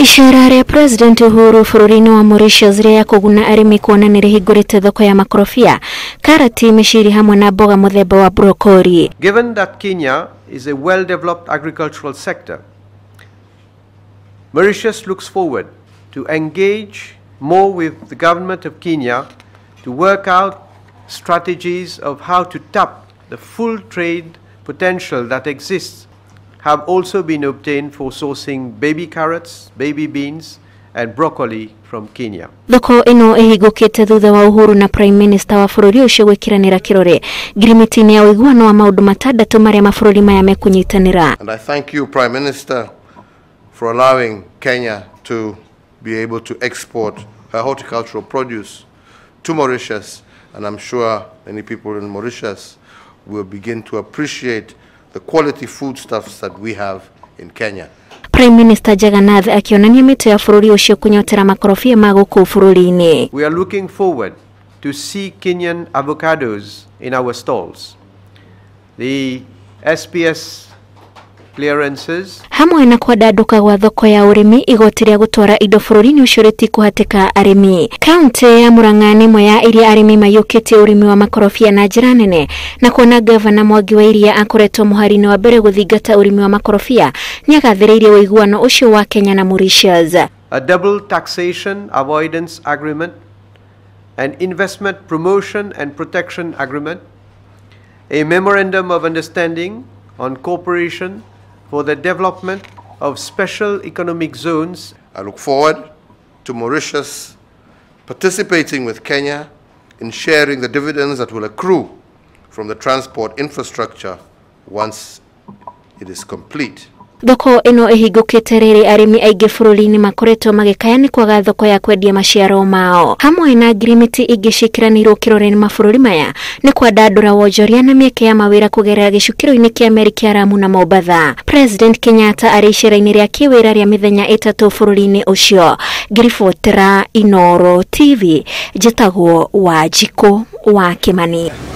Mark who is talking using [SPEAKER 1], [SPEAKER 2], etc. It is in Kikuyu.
[SPEAKER 1] Icera rĩa President Uhuru bũrũri-inĩ wa Mauritius rĩa kũguna arĩmi kuona nĩ rĩhingũrĩte thoko ya makorobia, karati, mĩciri hamwe na mboga mũthemba wa broccoli.
[SPEAKER 2] Given that Kenya is a well-developed agricultural sector, Mauritius looks forward to engage more with the government of Kenya to work out strategies of how to tap the full trade potential that exists have also been obtained for sourcing baby carrots, baby beans and broccoli from Kenya.
[SPEAKER 1] Thoko ĩno ĩhingũkĩte thutha wa Uhuru na Prime Minister wa bũrũri ũcio gwĩkĩranĩra kĩrore ngirimiti-inĩ ya ũiguano wa maũndũ matandatũ marĩa mabũrũri maya mekũnyitanĩra.
[SPEAKER 3] And I thank you, Prime Minister, for allowing Kenya to be able to export her horticultural produce to Mauritius, and I'm sure many people in Mauritius will begin to appreciate the quality foodstuffs that we have in Kenya.
[SPEAKER 1] Prime Minister Jagannath akionania mĩtĩ ya bũrũri ũcio kũnyotera makorobia ma gũkũ bũrũri-inĩ.
[SPEAKER 2] We are looking forward to see Kenyan avocados in our stalls. The SPS clearances
[SPEAKER 1] hamwe na kwandanduka gwa thoko ya ũrĩmi, igoti rĩa gũtwara indo bũrũri-inĩ ũcio rĩtikũhatĩka arĩmi. Kaunti ya Murang'a nĩ ĩmwe ya iria arĩmi maiyũkĩtie ũrĩmi wa makorobia na njĩra nene, na kuona Gavana Mwangi wa Iria akoretwo mũhari-inĩ wa mbere gũthingata ũrĩmi wa makorobia, nĩagathĩrĩirie ũiguano ũcio wa Kenya na Mauritius.
[SPEAKER 2] A double taxation avoidance agreement, an investment promotion and protection agreement, a memorandum of understanding on cooperation for the development of special economic zones.
[SPEAKER 3] I look forward to Mauritius participating with Kenya in sharing the dividends that will accrue from the transport infrastructure once it is complete.
[SPEAKER 1] Thoko ĩno ĩhingũkĩte rĩrĩ arĩmi aingĩ bũrũri-inĩ makoretwo magĩkaya nĩ kwaga thoko ya kwendia maciaro mao. Hamwe na ngirimiti ingĩ ciĩkĩranĩirwo kĩrore nĩ mabũrũri maya nĩ kwandandũra wonjoria na mĩeke ya mawĩra kũgerera gĩcukĩro-inĩ kĩa meri kĩa Lamu na Mombatha. President Kenyatta arĩ icera-inĩ rĩa kĩwĩra rĩa mĩthenya ĩtatũ bũrũri-inĩ ũcio. Ngiribotera Inooro TV, njĩtagwo Wanjikũ wa Kĩmani.